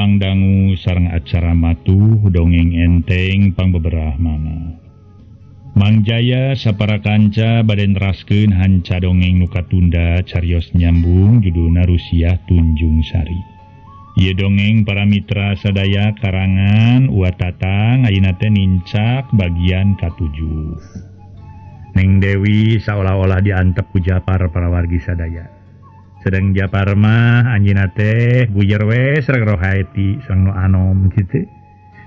Tepang dangu sareng acara matuh dongeng enteng pangbeberah mana. Mang Jaya sapara kanca bade neraskeun hanca dongeng nu katunda carios nyambung judulna Rusiah Tunjung Sari. Ieu dongeng para mitra sadaya karangan Uwa Tatang ayeuna teh nincak bagian katujuh. Neng Dewi saolah-olah diantep ku Japar para wargi sadaya. Sedang Japar mah anjeunna teh guyer we sareng rohaeti sareng nu anom kitu.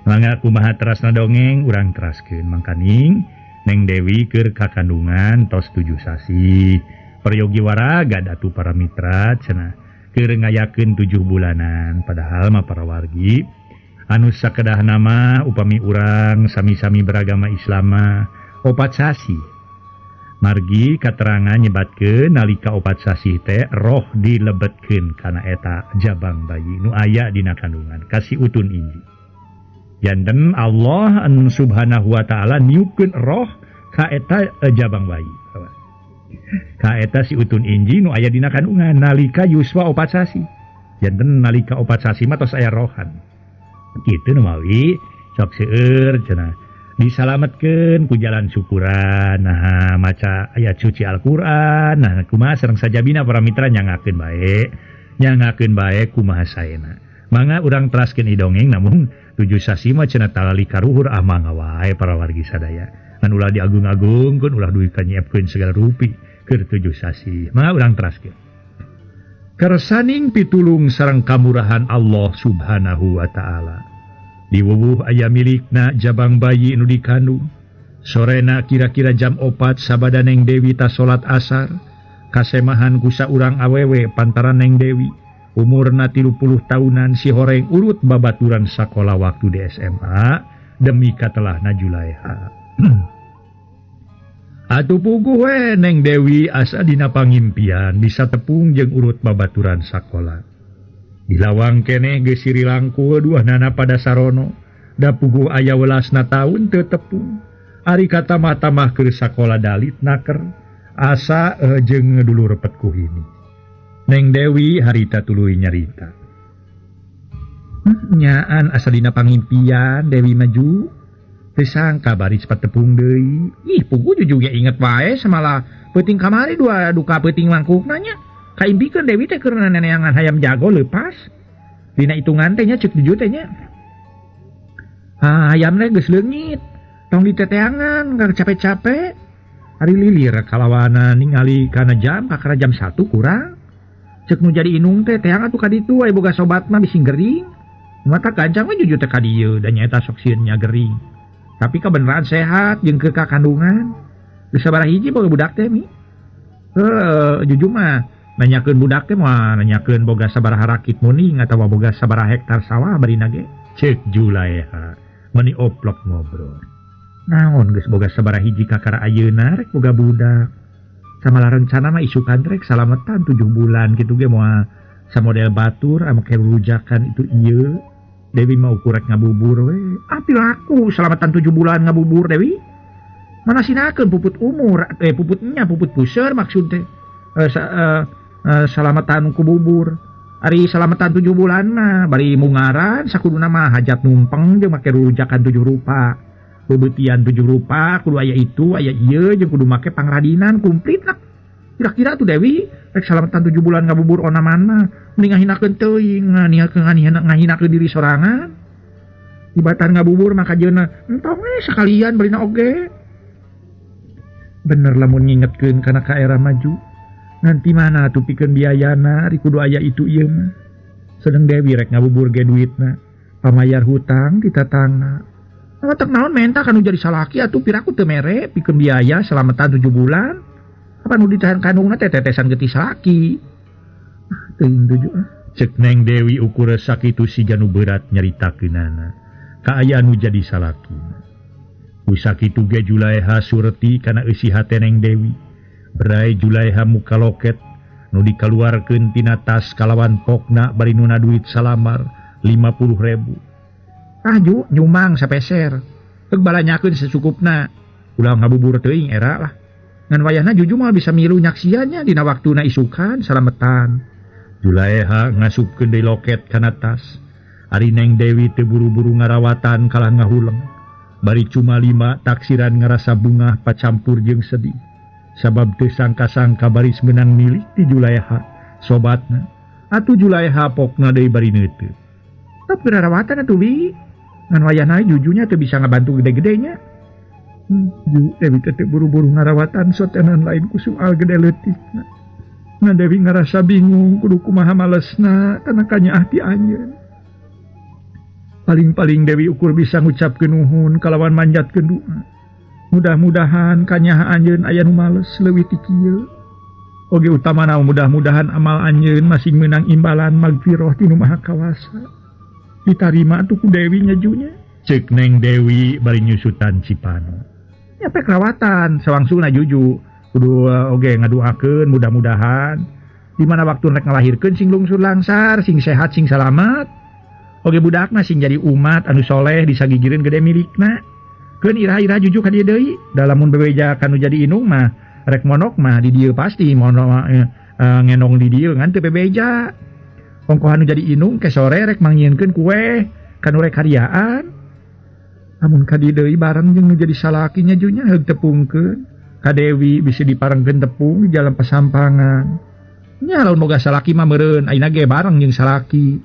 Mangga kumaha terasna dongeng urang teraskeun mangkaning Neng Dewi keur kakandungan tos 7 sasih. Peryogi waraga datu para mitra cenah keur ngayakeun 7 bulanan padahal mah para wargi anu sakedahna mah upami urang sami-sami beragama Islam mah 4 sasih. Margi katerangan nyebatkeun nalika 4 sasih teh roh dilebetkeun kana eta jabang bayi nu aya dina kandungan kasih utun inji. Janten Allah Subhanahu wa taala niupkeun roh ka eta jabang bayi. Ka eta si utun inji nu aya dina kandungan nalika yuswa 4 sasih. Janten nalika 4 sasih mah tos aya rohan. Kitu nu mawi sok seueur cenah disalametkeun ku jalan syukuran, nah maca ayat suci Al-Qur'an, nah kumaha sareng sajabina para mitra nyangakeun bae kumaha saena. Mangga urang teraskeun ieu dongeng namun 7 sasih mah cenah talali karuhur ah mangga wae para wargi sadaya. Ngan ulah diagung-agungkeun ulah duit ka nyiapkeun segala rupi keur 7 sasih. Mangga urang teraskeun. Kersaning pitulung sareng kamurahan Allah Subhanahu wa taala. Diwuwuh aya milikna jabang bayi nu dikandung. Sorena kira-kira jam 4 sabada Neng Dewi ta salat asar. Kasemahan ku saurang awewe pantaran Neng Dewi. Umurna 30 tahunan si horeng urut babaturan sakola waktu di SMA demi katelahna Julaiha. Atuh puguh we Neng Dewi asa dina pangimpian bisa tepung jeung urut babaturan sakola. Di lawang keneh geus siri langkul duahnana pada sarono. Da puguh aya welasna taun teu tepung. Ari katamah-tamah keur sakola dalit naker asa jeung dulur repet ku hini. Neng Dewi harita tuluy nyarita. Nyaan asa dina pangimpian Dewi maju. Teu sangka bari cepat tepung deui. Ih puguh jujug ge inget wae samalah peuting kamari dua duka peuting mangkukna nya. Kaimbikeun Dewi teh keur neneangan hayam jago leupas. Dina hitungan teh nya ceuk jujur teh nya. Ah hayamna geus leungit. Tong diteteangan keur capek-capek. Ari lilir kalawana ningali kana jam kakara jam 1 kurang. Ceuk nu jadi inung teh teang atuh ka ditu aya boga sobat mah bisi gering. Mata gancang we jujur teh ka dieu da nyaeta sok sieun nya gering. Tapi kabeneran sehat jeung keur ka kandungan. Geus sabaraha hiji boga budak teh mi? Heuh jujur mah nanyakeun budak teh mah nanyakeun boga sabaraha rakit muning atawa boga sabaraha hektar sawah barina ge. Ceuk Julaiha meuni oplok ngobrol. Naon geus boga sabaraha hiji kakara ayeuna rek boga budak. Samalah rencana mah isukan rek salametan 7 bulan kitu ge moal samodel batur make rujakan itu ieu. Dewi mah ukur rek ngabubur we. Ah pilaku salamatan 7 bulan ngabubur Dewi. Mana sinakeun puput umur puputnya puput puseur maksud teh. Salamatan ku bubur. Ari salamatan 7 bulan mah bari mungaran sakuduna mah hajat numpeng jeung make rujakan 7 rupa. Bebetian 7 rupa kudu aya itu aya ieu jeung kudu make pangradinan komplit lah. Kira-kira tuh Dewi rek salamatan 7 bulan ngabubur ona mana mending ngahinakeun teuing ngahinakeun diri sorangan. Ibatan ngabubur maka jeuna entong we sakalian barina oge. Bener lamun ngingetkeun kana ka era maju. Nanti mana tuh pikeun biayana ari kudu aya itu ieu mah. Sedeng Dewi rek ngabubur ge duitna pamayar hutang di tatangna. Matak naon menta kanu jadi salaki atuh piraku teu mere pikeun biaya salamatan 7 bulan. Apa nu ditahan kandungna teh tetesan getih salaki. Ah teuing tujuh ah. Ceuk Neng Dewi ukur sakitu siga nu berat nyaritakeunana. Kaayaan nu jadi salakina. Ku sakitu ge Julaiha sureti kana eusi hate Neng Dewi. Berai Julaiha muka loket nu dikaluarkeun tina tas kalawan pokna bari nuna duit salamar 50.000. Ah ju nyumang sapeser. Heug balanyakeun sesukupna. Ulah ngabubur teuing era lah. Ngan wayahna juju mah bisa milu nyaksiannya dina waktuna isukan salametan. Julaiha ngasupkeun deui loket kana tas. Ari Neng Dewi teu buru-buru ngarawatan kalah ngahuleng. Bari cuma lima taksiran ngarasa bungah pacampur jeung sedih. Sabab teu sangka-sangka baris menang milik ti Julaeha sobatna. Atuh Julaeha pokna deui bari neuteut. Top ngarawatan atuh wi. Ngan wayahna jujunya teu bisa ngabantu gede-gedenya. Ju Dewi teh buru-buru ngarawatan sotenan lain ku soal gede leutikna. Ngan Dewi ngarasa bingung kudu kumaha malesna kana kanyaah ti anjeun. Paling-paling Dewi ukur bisa ngucapkeun nuhun kalawan manjatkeun doa. Mudah-mudahan kanyaah anjeun aya nu males leuwih ti kieu. Oge utamana mudah-mudahan amal anjeun masing meunang imbalan magfirah ti Nu Maha Kawasa. Ditarima atuh ku Dewi nya junya. Ceuk Neng Dewi bari nyusutan Cipano. Nya pek rawatan sawangsulna juju kudu oge ngaduakeun mudah-mudahan di mana waktu rek ngalahirkeun sing lungsur langsar, sing sehat, sing salamat. Oge budakna sing jadi umat anu soleh disagigireun gede milikna. Keun iraha-iraha juju ka dieu deui, da lamun bebeja kanu jadi inung mah rek monok mah di dieu pasti monok ngenong di dieu ngan teu bebeja. Ongkoh anu jadi inung ke sore rek mangieunkeun kue kanu rek hariaan. Lamun ka dieu deui bareng jeung nu jadi salaki nya junya heug tepungkeun. Ka Dewi bisa diparengkeun tepung di jalan pasampangan. Nya lamun boga salaki mah meureun ayeuna ge bareng jeung salaki.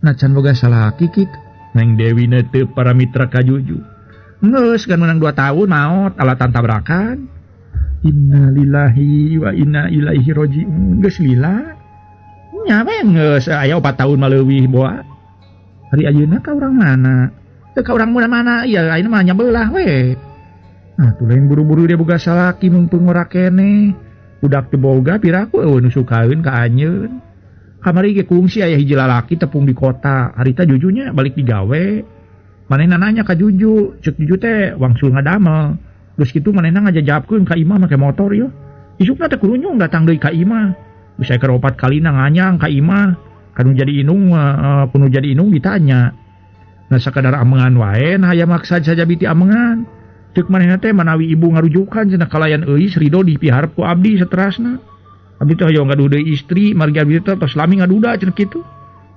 Nah can boga salaki kitu. Neng Dewi neuteut para mitra ka Juju. Geus kan menang 2 tahun maot alatan tabrakan. Innalillahi wa inna ilaihi rajiun. Geus lila. Nya we geus aya 4 tahun mah leuwih boa. Hari ayeuna ka urang mana? Teu ka urang mana ieu ayeuna mah nyabelah we. Nah tuh lain buru-buru dia boga salaki mumpung ora keneh. Budak teu boga piraku eueuh nu sukaeun ka anjeun. Kamari ge kungsi aya hiji lalaki tepung di kota. Harita Jujunya balik digawe. Manehna nanya ka Juju, ceuk Juju teh wangsul ngadamel. Geus kitu manehna ngajajabkeun ka imah make motor ieu. Isukna teh kurunyung datang deui ka imah. Geus aya keur 4 kalina nganyang ka imah. Kanu jadi inung kuno jadi inung ditanya. Nah sakadar amengan wae nah aya maksa saja biti amengan. Ceuk manehna teh manawi ibu ngarujukan cenah kalayan euis ridho dipiharep ku abdi saterasna. Abdi teh hoyong gaduh deui istri margi abdi teh tos lami ngaduda cenah kitu.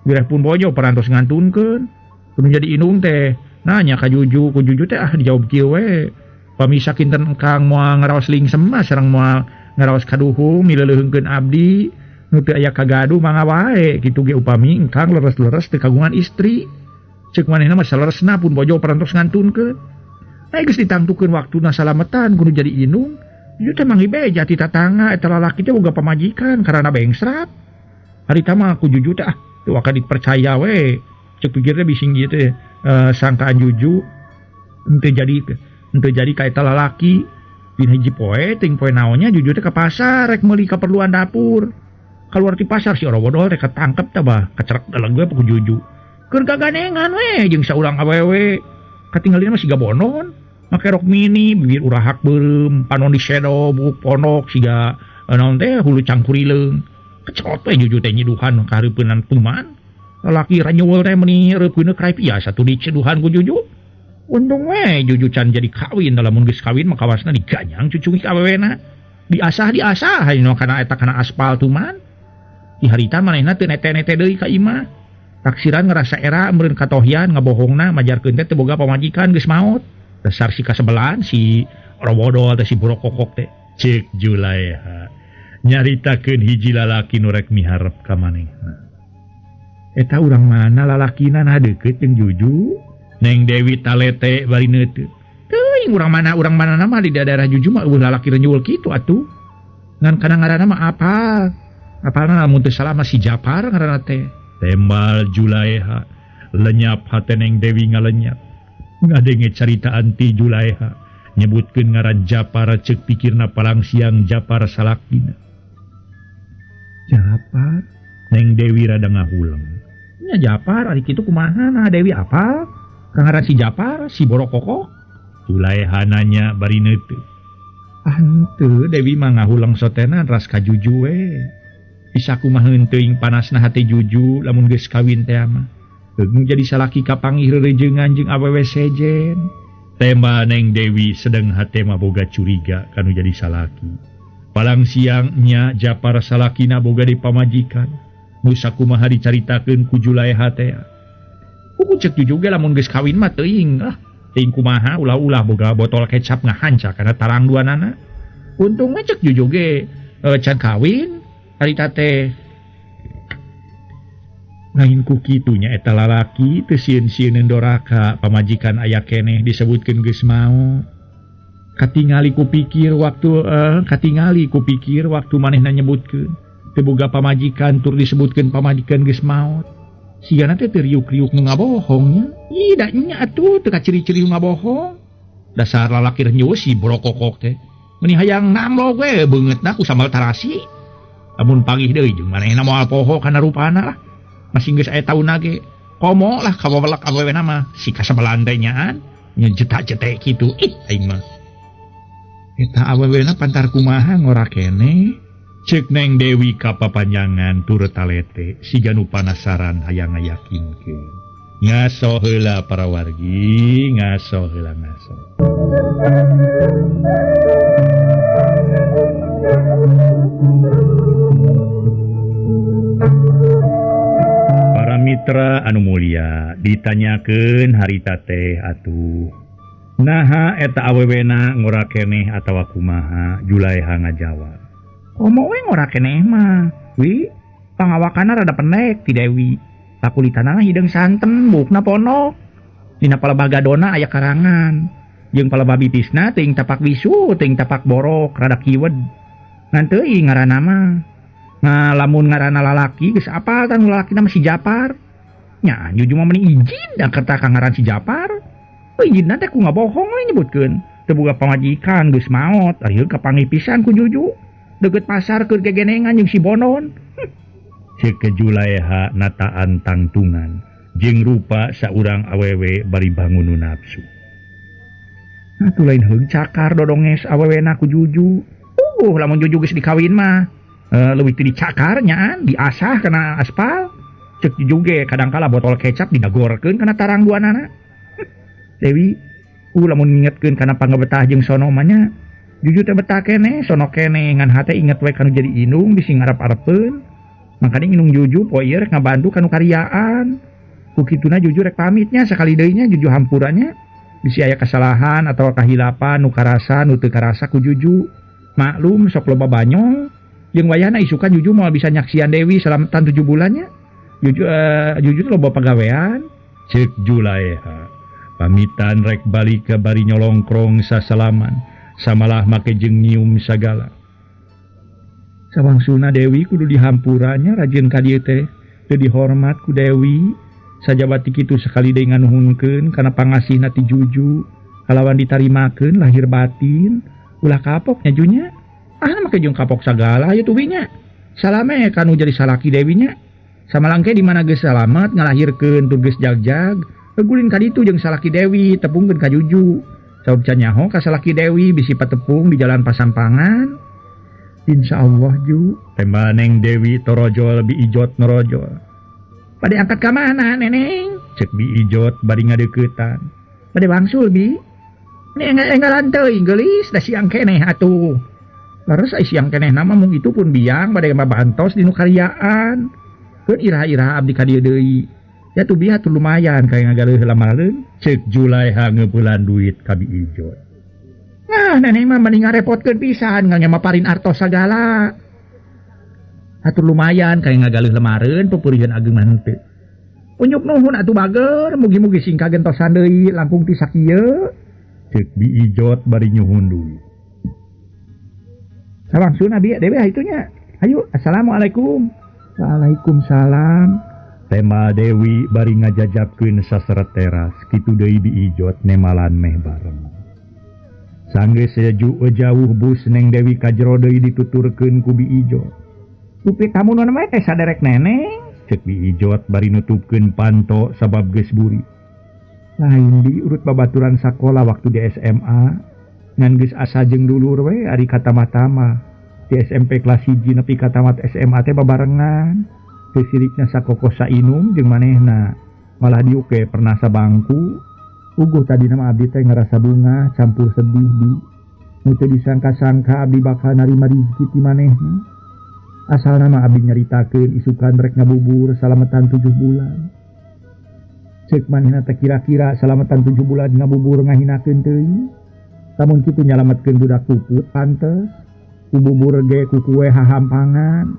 Bireh pun bojo parantos ngantunkeun. Kudu jadi inung teh nanya ka Juju, ku Juju teh ah dijawab kieu we. Pamisa kinten engkang moal ngaraos lingsem mah sareng moal ngaraos kaduhung mileuleungkeun abdi nu teu aya kagaduh mangga wae kitu ge upami engkang leres-leres teu kagungan istri. Ceuk manehna mah saleresna pun bojo parantos ngantunkeun. Nah geus ditangtukeun waktuna salametan kudu jadi inung. Juju teh manggi beja ti tatangga eta lalaki teh boga pamajikan karana bengsrat. Harita mah ku Juju teh ah teu akan dipercaya we. Ceuk pikir teh bising ieu teh sangkaan Juju henteu jadi ka eta lalaki. Dina hiji poe ting poe naonnya Juju teh ka pasar rek meuli kaperluan dapur. Kaluar ti pasar si orowodol teh katangkep teh bah kacerek dalam gue ku Juju. Keur gaganengan we jeung saurang awewe. Katinggalina mah siga bonon. Make rok mini, bibir urahak beureum, panon di sedo, buk ponok siga naon teh hulu cangkurileung. Kecelot we Juju teh nyiduhan ka hareupeunnan tuman. Lalaki ranyeuweul teh meuni reupeunna kraip iya satu diceduhan ku Juju. Untung we Juju can jadi kawin, da lamun geus kawin mah kawasna diganyang cucungik awewena. Diasah-diasah hayu kana eta kana aspal tuman. Di harita manehna teu nete-nete deui ka imah. Taksiran ngerasa era meureun katohian ngabohongna majarkeun teh teu boga pamajikan geus maot. Dasar si kasebelan si robodol teh si burokokok teh. Ceuk Julaeha nyaritakeun hiji lalaki nu rek miharep ka manehna. Eta urang mana lalakina nah deukeut jeung Juju? Neng Dewi talete bari neuteut. Teuing urang mana mah di daerah Juju mah eueuh lalaki renyul kitu atuh. Ngan kana ngaranna mah apal. Apalna lamun teu salah mah si Japar ngaranna teh. Tembal Julaeha lenyap hate Neng Dewi ngalenyap. Ngadenge caritaan ti Julaeha nyebutkeun ngaran Japar ceuk pikirna palang siang Japar salakina. Japar Neng Dewi rada ngahuleng. Nya Japar ari kitu kumaha nah Dewi apal? Ka ngaran si Japar si borokoko. Julaeha nanya bari neuteut. Ah henteu Dewi mah ngahuleng sotena ras ka Juju we. Bisa kumaha teuing panasna hate Juju lamun geus kawin teh mah. Heung jadi salaki kapanggih rerejengan jeung awewe sejen. Tema Neng Dewi sedeng hate mah boga curiga kanu jadi salaki. Palang siang nya Japar salakina boga di pamajikan. Nu sakumaha dicaritakeun ku Julaeha teh. Kuku cek Juju ge lamun geus kawin mah teuing lah. Teuing kumaha ulah-ulah boga botol kecap ngahanca kana tarang duanana. Untung mah cek Juju ge can kawin harita teh. Lain ku kitu nya eta lalaki teu sieun-sieuneun doraka pamajikan aya keneh disebutkeun geus maot. Katingali ku pikir waktu manehna nyebutkeun teu boga pamajikan tur disebutkeun pamajikan geus maot. Sigana teh teu riuk-riuk nu ngabohong nya. Ih da nya atuh teu kaciri-ciri nu ngabohong. Dasar lalaki renyus si brokokok teh. Meuni hayang namlog we beungeutna ku sambal tarasi. Lamun pagih deui jeung manehna moal poho kana rupana lah. Masih geus aya taunna ge. Komo lah kawawelak awewena mah si kasabelan teh nyaan nya jetak-jetek kitu. Ih aing mah. Eta awewena pantar kumaha ngora keneh. Cek Neng Dewi kapapanjangan tur talete siga nu panasaran hayang ngayakinkeun. Ngaso heula para wargi, ngaso heula ngaso. Para mitra anu mulia, ditanyakeun harita teh atuh. Naha eta awewena ngora keneh atawa kumaha Julaeha ngajawab. Komo we ngora keneh mah. Wi, pangawakana rada pendek ti Dewi. Pakulitanana hideung santen, buukna ponok. Dina palebah gadona aya karangan. Jeung palebah bitisna teuing tapak bisu, teuing tapak borok, rada kiwed. Ngan teuing ngaranna mah. Nah, lamun ngaranna lalaki geus apal tan lalakina mah si Japar. Nya, Juju mah meuni izin da kerta ka ngaran si Japar. Ijinna teh ku ngabohong we nyebutkeun. Teu boga pamajikan geus maot, ari kapanggih pisan ku Juju. Deket pasar keur gegenengan jeung si Bonon. Ceuk Julaeha nataan tangtungan jeung rupa saurang awewe bari bangun nu nafsu. Atuh lain heung cakar dodonges awewena ku Juju. Lamun Juju geus dikawin mah leuwih teu dicakar nyaan, diasah kana aspal. Ceuk Juju ge kadangkala botol kecap didagorkeun kana tarang duanana. Dewi, lamun ngingetkeun kana pangebetah jeung sono mah nya. Juju teh betah keneh, sono keneh ngan hate inget we kanu jadi indung bisi ngarep-arepeun. Mangkana indung Juju poe ieu rek ngabantu kanu karyaan. Ku kituna Juju rek pamitnya sakali deui nya Juju hampurannya. Bisi aya kesalahan atawa kahilapan nu karasa nu teu karasa ku Juju. Maklum sok loba banyol. Jeung wayahna isukan Juju moal bisa nyaksian Dewi salamatan 7 bulannya. Juju teh loba pagawean. Ceuk Julaeha. Pamitan rek balik ka bari nyolongkrong sasalaman. Samalah make jeung nyium sagala. Sawangsuna Dewi kudu dihampuranya rajin ka dieu teh teu dihormat ku Dewi. Sajabati kitu sakali deui nganuhunkeun kana pangasihna ti Juju. Kalawan ditarimakeun lahir batin, ulah kapok nya Junya. Ah make jeung kapok sagala aya tuwinya. Salame kanu jadi salaki Dewinya. Samalangke di mana geus salamet ngalahirkeun tur geus jagjag, gulin ka ditu jeung salaki Dewi tepungkeun ka Juju. Sabab can nyaho ka salaki Dewi bisi patepung di jalan Pasampangan. Insyaallah Ju. Tembal Neng Dewi torojol bi Ijot norojol. Bade angkat ka mana Neneng? Cek bi Ijot bari ngadeuketan. Bade wangsul bi. Enggalan teuing geulis da siang keneh atuh. Leres ai siang keneh nama mung itu pun biang bade mabantos di nu karyaan. Keun iraha-iraha abdi ka dieu deui. Ya tuh biha tuh lumayan kayak ngagaleuh lamaleun. Ceuk Julaeha ngeupelan duit ka Bi Ijot. Nah, neneng mah mending ngarepotkeun pisan ngamaparin artos sagala. Atuh lumayan kayak ngagaleuh lemareun pupuriheun ageung mah henteu. Unjuk nuhun atuh bager, mugi-mugi sing kagentosan deui langkung ti sakieu. Ceuk Bi Ijot bari nyuhun duit. Salangsuna bi dewe itunya. Ayo, assalamualaikum. Waalaikumsalam. Tema Dewi bari ngajajabkeun saseret teras kitu deui Bi Ijot nemalan meh bareng. Sanggeus jauh bus Neng Dewi ka jero deui dituturkeun ku Bi Ijot. Dupi tamu nu mah teh saderek neneng, ceuk Bi Ijot bari nutupkeun panto sabab geus buri. Lain bi urut babaturan sakola waktu di SMA, ngan geus asa jeung dulur we ari katamah-tamah. Di SMP kelas 1 nepi ka tamat SMA teh babarengan. Sirikna sakoko sainum jeung manehna malah diuk ge pernah sabangku. Uguh tadi nama abdi teh ngerasa bunga campur sedih bi. Nu teu disangka-sangka abdi bakal narima rezeki ti manehna. Asal nama abdi nyaritakeun isukan rek ngabubur salametan 7 bulan. Ceuk manehna teh kira-kira salametan 7 bulan ngabubur ngahinakeun teuing. Lamun kitu nyalametkeun budak puput pantes. Ku bubur ge ku kue hahampangan.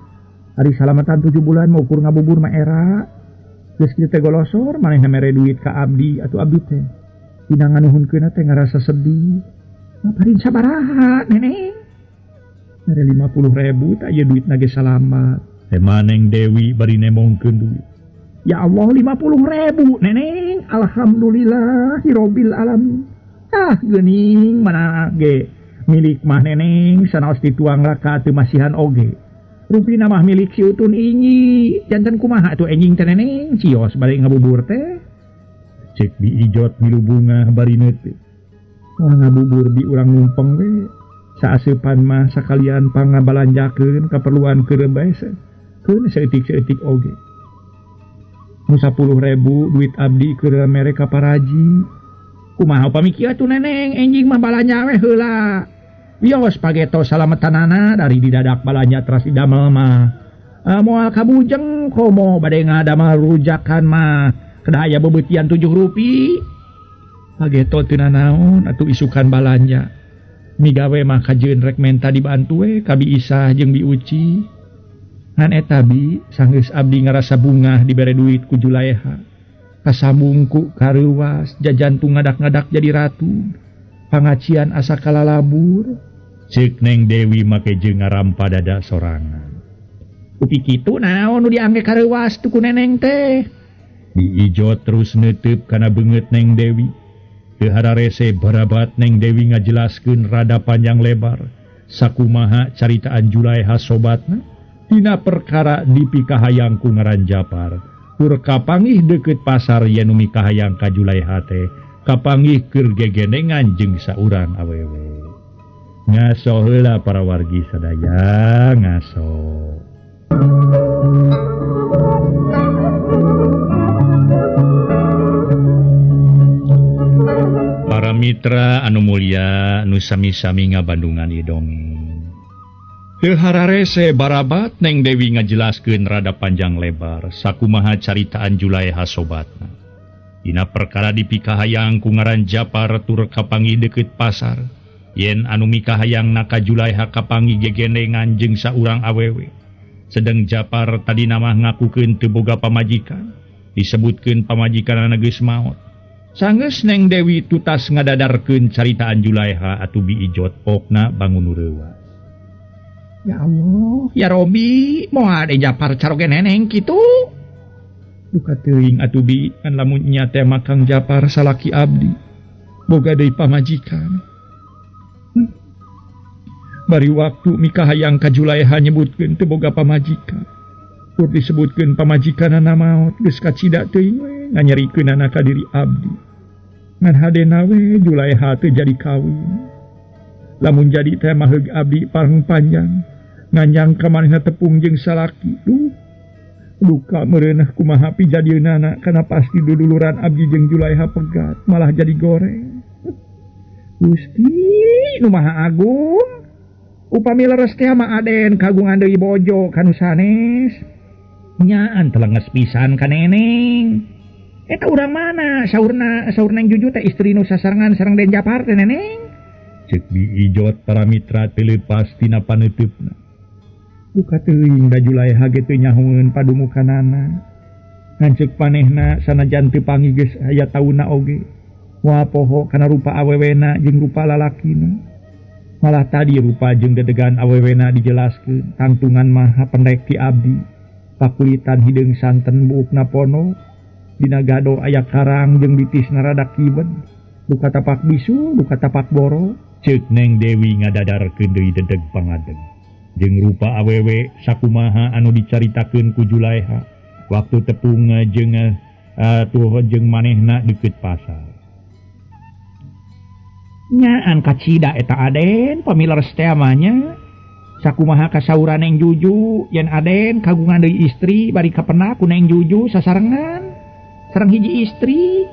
Ari salametan 7 bulan mah ukur ngabubur mah era. Geus kitu teh golosor manehna mere duit ka abdi atuh abdi teh. Dina nganuhunkeunna teh ngarasa sedih. Ngaparin sabaraha neneng? Mere 50.000 tak ieu duitna ge salamat. Teh Neng Dewi bari nemongkeun duit. Ya Allah 50.000 neneng. Alhamdulillahirabbil alamin. Ah geuning mana ge milik mah neneng sanaos dituang raka teu masihan oge. Rupina mah milik si Utun inyi. Janten kumaha atuh enjing teh neneng cios bari ngabubur teh. Cek Bi Ijot milu bunga bari neuteut. Wah ngabubur bi urang numpeng we. Saaseupan mah sakalian pangabalanjakeun kaperluan keur bae keun saeutik-saeutik oge. Nu 10.000 duit abdi keur mere ka paraji. Kumaha upami kieu atuh neneng enjing mah balanja we heula. Wios pageto salametanana dari didadak balanja teras didamel mah. Moal kabujeng komo bade ngadamel rujakan mah kedah aya bebeutian 7 rupi. Pageto teu nanaon atuh isukan balanja. Migawe mah kajeun rek menta dibantu we ka Bi Isah jeung Bi Uci. Ngan eta bi sanggeus abdi ngarasa bungah dibere duit ku Julaeha. Kasambung ku kareuwas jajantung ngadak-ngadak jadi ratu. Pangacian asa kalalabur. Ceuk Neng Dewi make jeung ngarampa dada sorangan. Upi kitu naon nu diangge kareuwas tu ku neneng teh. Bi Ijot terus neuteub kana beungeut Neng Dewi. Teu hararese barabat Neng Dewi ngajelaskeun rada panjang lebar sakumaha caritaan Julaeha sobatna dina perkara dipikahayang ku ngaran Japar. Tur kapanggih deukeut pasar yen nu mikahayang ka Julaeha teh kapanggih keur gegendengan jeung saurang awewe. Ngaso heula para wargi sadaya ngaso. Para mitra anu mulia nu sami-sami ngabandungan ieu dongeng. Teu hararese barabat Neng Dewi ngajelaskeun rada panjang lebar sakumaha caritaan Julaeha sobatna. Dina perkara dipikahayang ku ngaran Japar tur kapanggih deukeut pasar. Yen anu mikahayang ka Julaeha kapanggih gegendengan jeung saurang awewe. Sedeng Japar tadina mah ngakukeun teu boga pamajikan, disebutkeun pamajikanana geus maot. Sanggeus Neng Dewi tutas ngadadarkeun caritaan Julaeha atuh Bi Ijot pokna bangun reuwas. Ya Allah, ya Robi, moal de Japar caroge neneng kitu. Duka teuing atuh Bi, kan lamun nya teh Kang Japar salaki abdi. Boga deui pamajikan. Bari waktu mikahayang ka Julaeha nyebutkeun teu boga pamajikan. Tur disebutkeun pamajikanana maot geus kacida teuing we nganyerikeunana ka diri abdi. Ngan hadena we Julaeha teu jadi kawin. Lamun jadi teh mah heug abdi pareng panjang. Nganyang ka manehna tepung jeung salaki. Duh, duka meureunah kumaha pijadieunana kana pasti duduluran abdi jeung Julaeha pegat malah jadi goreng. Gusti nu Maha Agung. Upami leres teh mah Aden kagungan deui bojo kanu sanes. Nyaan telenges pisan ka neneng. Eta urang mana saurna saur Neng Juju teh istri nu sasarengan sareng Den Japar teh neneng. Ceuk Bi Ijot para mitra teu leupas tina paneuteup-na. Duka teuing da Julaeha ge teu nyahoeun padumukanana. Ngan ceuk panehna sanajan teu panggih geus aya taunna oge. Moal poho kana rupa awewena jeung rupa lalakina. Malah tadi rupa jeung dedegan awewena dijelaskeun tangtungan maha pendek ti abdi. Pakulitan hideung santen buukna pono. Dina gado aya karang jeung bitisna rada kiben. Duka tapak bisu, duka tapak boro. Ceuk Neng Dewi ngadadarkeun deui dedeg pangadeg. Jeung rupa awewe sakumaha anu dicaritakeun ku Julaeha waktu tepung jeung atuh jeung manehna deukeut pasar. Nyaan kacida eta Aden pamileres teh mah nya. Sakumaha kasauran Neng Juju yen Aden kagungan deui istri bari kapenak ku Neng Juju sasarengan sareng hiji istri.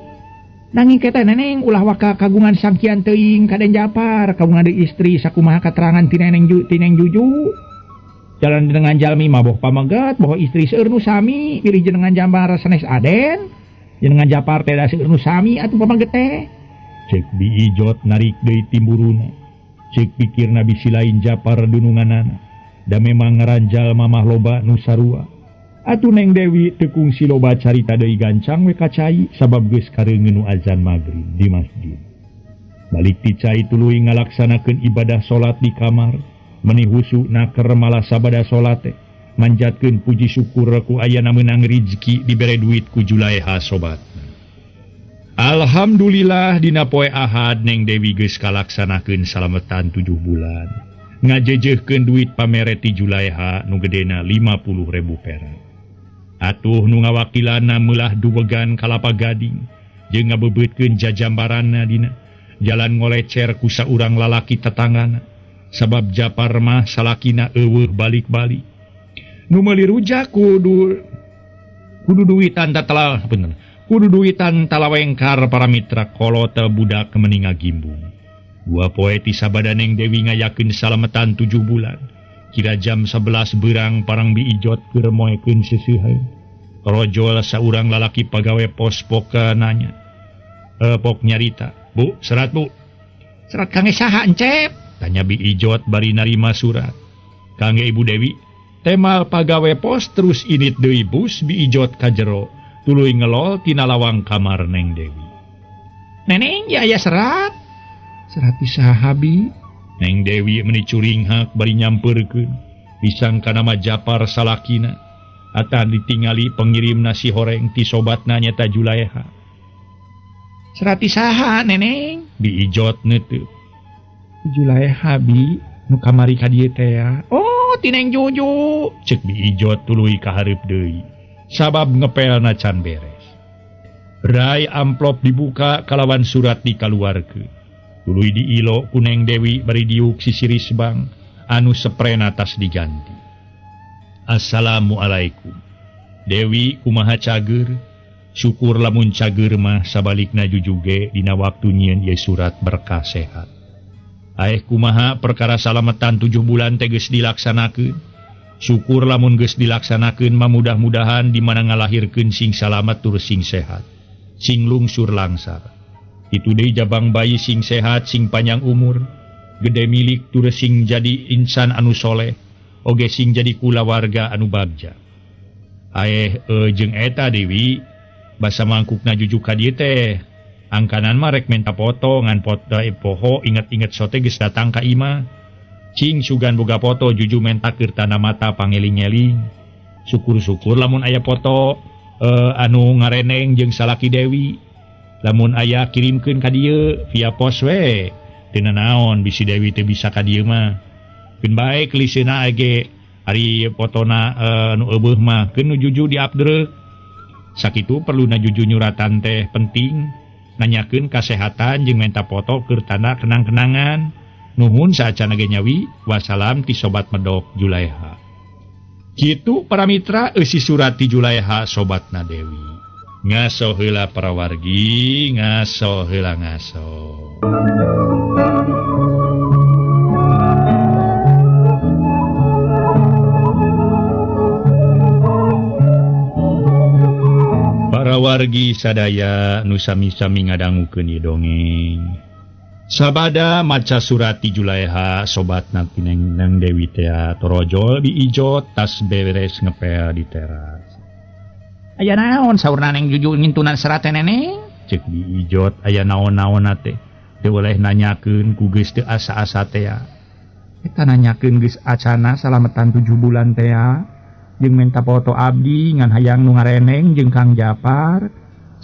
Nanging ke teh neneng ulah waka kagungan sangkian teuing ka Den Japar kagungan deui istri sakumaha katerangan ti Neng Juju. Jalan jenengan jalmi mah boh pamegat, boh istri seueur nu sami, pilih jenengan Japar sanes Aden. Jenengan Japar teh da seueur nu sami atuh pameget teh. Cek Bi Ijot narik deui timburuna. Cek pikirna bisi lain Japar dununganana. Da memang ngaranjal mamah loba nu sarua. Atuh Neng Dewi teu kungsi loba carita deui gancang we ka cai sabab geus kareungeun nu azan magrib di masjid. Balik ti cai tuluy ngalaksanakeun ibadah salat di kamar. Meni husu naker malah sabada salat teh manjatkeun puji syukur ku ayana meunang rizki dibere duit ku Julaeha sobatna. Alhamdulillah dina poe Ahad Neng Dewi geus kalaksanakeun salametan 7 bulan. Ngajejehkeun duit pamere ti Julaeha nu gedena 50.000 perak. Atuh nu ngawakilana meulah duwegan kalapa gading jeung ngabebeutkeun jajambaranna dina jalan ngolecer ku saurang lalaki tetanggana. Sabab Japar mah salakina eueuh balik-balik. Nu meuli rujak kudu duitan telah bener. Kudu duitan talawengkar para mitra kolot budak meni ngagimbung. Dua poe ti sabada Neng Dewi ngayakeun salametan 7 bulan. Kira jam 11 beurang parang Bi Ijot keur moekeun seseuheun. Rojol saurang lalaki pagawe pos poka nanya. Pok nyarita, "Bu, serat Bu." "Serat kangge saha, Encep?" Tanya Bi Ijot bari narima surat. "Kangge Ibu Dewi." Temal pagawe pos terus init deui bus Bi Ijot ka jero, tuluy ngelol tina lawang kamar Neng Dewi. "Neneng, ya aya serat." "Serat ti saha, Bi?" Neng Dewi meni curinghak bari nyampeurkeun. Disangka nama Japar salakina. Atan ditingali pengirim nasi horeng ti sobatna nyata Julaeha. "Serat ti saha, Neneng?" Bi Ijot neuteup. "Julaeha, Bi, nu kamari ka dieu teh ya." "Oh, ti Neng Juju." Cek Bi Ijot tuluy ka hareup deui. Sabab ngepelna can beres. Rai amplop dibuka kalawan surat dikaluarkeun. Tuluy diilo ku Neng Dewi bari diuk sisiris bang anu seprena tas diganti. "Assalamualaikum. Dewi, kumaha cager? Syukur lamun cager mah sabalikna jujuge dina waktu nyieun ieu surat berkah sehat. Aeh kumaha perkara salametan 7 bulan teh geus dilaksanakeun. Syukur lamun geus dilaksanakeun mah mudah-mudahan di mana ngalahirkeun sing salamet tur sing sehat. Sing lungsur langsar. Itu deui jabang bayi sing sehat sing panjang umur, gede milik tur sing jadi insan anu soleh, oge sing jadi kulawarga anu bagja. Aeh jeung eta Dewi, basa mangkukna jujuk ka dieu teh. Angkanan mah rek menta foto ngan foto poho inget-inget sote geus datang ka imah. Cing sugan boga foto juju menta keur tanda mata pangeling-eling. Syukur-syukur lamun aya foto anu ngareneng jeung salaki Dewi. Lamun aya kirimkeun ka dieu via pos we. Teu nanaon bisi Dewi teu bisa ka dieu mah. Keun bae kliseuna ge ari fotona nu eueuh mah keun nu juju diupdreuk. Sakitu perluna juju nyuratan teh penting. Nanyakeun kasehatan jeung menta foto keur tanda kenang-kenangan. Nuhun saacana ge nyawi. Wassalam ti sobat medok Julaeha." Kitu para mitra eusi surat ti Julaeha sobatna Dewi. Ngaso heula para wargi, ngaso heula ngaso. Para wargi sadaya nu sami-sami ngadangukeun ieu dongeng. Sabada maca surat ti Julaeha sobatna ti Neng Dewi teh torojol Bi Ijot tas beres ngepel di teras. "Aya naon saurna Neng Juju ngintunan serat teh, Neneng?" Cek Bi Ijot aya naon-naonna teh. Teu boleh nanyakeun ku geus teu asa-asa teh. Eta nanyakeun geus acana salametan 7 bulan teh. Jeung menta foto abdi ngan hayang nu ngareneng jeung Kang Japar.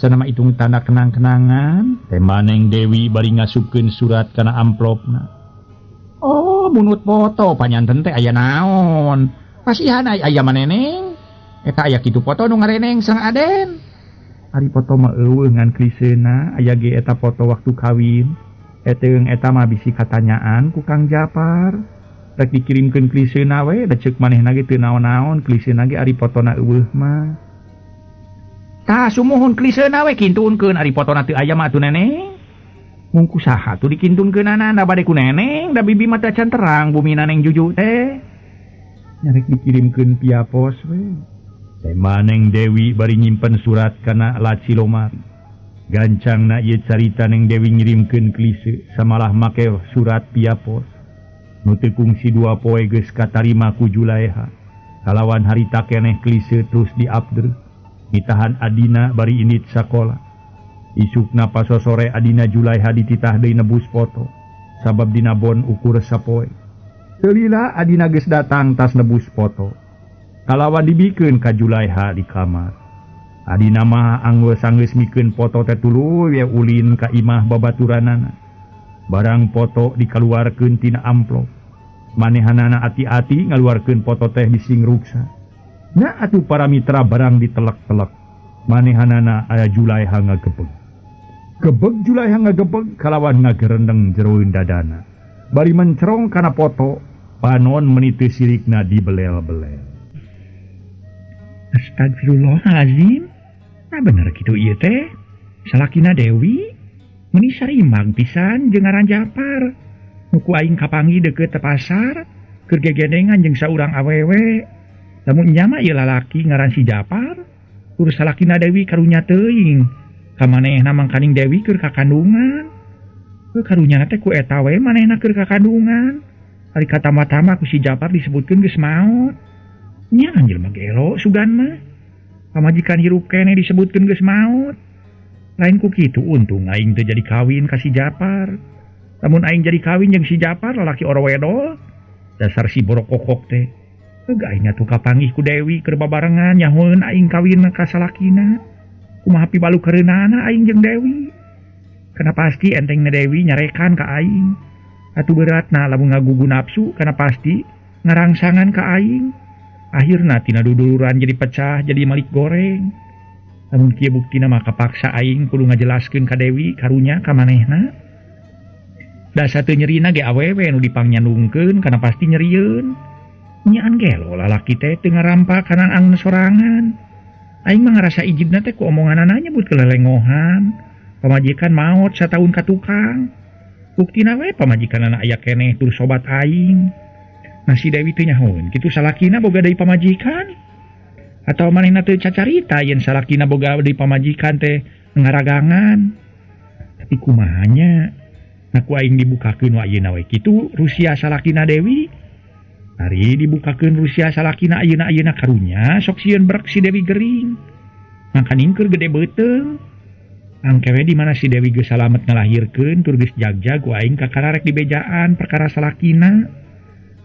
Sanama hitung tanda kenang-kenangan. Tema Neng Dewi bari ngasupkeun surat kana amplopna. "Oh, munut foto panyanten teh aya naon? Pasihan aya maneneng. Eta aya kitu foto nu ngareneng sang Aden." Ari foto mah eueuh ngan kliseuna aya ge eta foto waktu kawin. Eteung eta mah bisi katanyaan ku Kang Japar. Rek dikirimkeun kliseuna we da ceuk manehna ge teu naon-naon kliseuna ge ari fotona eueuh mah. "Tah sumuhun kliseuna we kintunkeun ari fotona teu aya mah atuh Neneng." Mung ku saha tuh dikintunkeunana da bade ku Neneng da bibi mah teu acan terang bumina Neng Juju teh. Nyarek dikirimkeun via pos we. Tema Neng Dewi bari nyimpen surat kana laci lomari. Gancangna ieu carita Neng Dewi ngirimkeun klise samalah make surat via pos. Nu teu kungsi 2 poe geus katarima ku Julaeha. Kalawan harita keneh klise terus diabder. Ditahan adina bari indit sakola. Isukna pasosore adina Julaeha dititah deui nebus foto. Sabab dina bon ukur sapoe. Teu lila adina geus datang tas nebus foto. Kalawan dibikeun ka Julaeha di kamar. Adina mah anggeus-anggeus mikeun foto teh tuluy we ulin ka imah babaturanana. Barang foto dikaluarkeun tina amplop. Manehanana ati-ati ngaluarkeun foto teh bising ruksa. Nah atuh para mitra barang ditelek-telek. Manehanana aya Julaeha ngagebeg. Gebeg Julaeha ngagebeg kalawan ngagerendeng jeroeun dadana. Bari mencerong kana foto, panon meni teu sirikna dibelel-belel. Astagfirullahalazim. Nah bener kitu ieu teh. Salakina Dewi meni sarimag pisan jeung ngaran Japar. Nu ku aing kapanggih deukeut pasar keur gegendengan jeung saurang awewe. Lamun nya mah ieu lalaki ngaran si Japar, tur salakina Dewi karunya teuing. Ka manehna mangkaning Dewi keur kakandungan. Heuh karunya teh ku eta we manehna keur kakandungan. Ari katama-tama ku si Japar disebutkeun geus maot. Nya anjir mah gelo sugan mah. Pamajikan hirup keneh disebutkeun geus maot. Lain ku kitu untung aing teu jadi kawin ka si Japar. Lamun aing jadi kawin jeung si Japar lalaki orowedol. Dasar si borokokok teh. Heuh aing atuh kapanggih ku Dewi keur babarengan nyahoeun aing kawin ka salakina. Kumaha pibalukereunana aing jeung Dewi. Kana pasti entengna Dewi nyarekan ka aing. Atuh beratna lamun ngagugu nafsu kana pasti ngarangsangan ka aing. Akhirna tina duduluran jadi pecah jadi malik goreng. Lamun kieu buktina mah kapaksa aing kudu ngajelaskeun ka Dewi karunya ka manehna. Da sateu nyerina ge awewe nu dipangnyandungkeun kana pasti nyerieun. Nyaan gelo lalaki teh teu ngarampa kana angna sorangan. Aing mah ngarasa ijibna teh ku omonganana nyebut kelelengohan. Pamajikan maot sataun ka tukang. Buktina we pamajikanana aya keneh tur sobat aing. Nah si Dewi teu nyahoeun kitu salakina boga deui pamajikan. Atau manehna teu cacarita yen salakina boga deui pamajikan teh ngaragangan. Tapi kumaha nya? Nah ku aing dibukakeun wa ayeuna we kitu Rusia salakina Dewi. Ari dibukakeun Rusia salakina ayeuna-ayeuna karunya sok sieun brek si Dewi gering. Mangkaning keur gede beuteung. Angke we di mana si Dewi geus salamet ngalahirkeun tur geus jagjag ku aing kakararek dibejaan perkara salakina.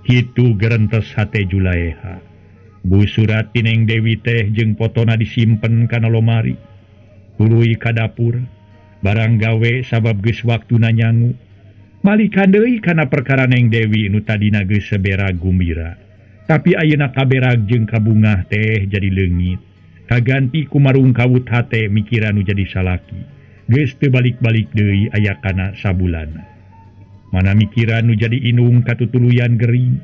Kitu gerentes hate Julaeha. Bu surat ti Neng Dewi teh jeung fotona disimpen kana lomari. Tuluy ka dapur, barang gawe sabab geus waktuna nyangu. Balikan deui kana perkara Neng Dewi nu tadina geus sebera gumbira. Tapi ayeuna kaberag jeung kabungah teh jadi leungit. Kaganti ku marungkawut hate mikiran nu jadi salaki. Geus teu balik-balik deui aya kana sabulana. Mana mikiran nu jadi inung katutuluyan gering.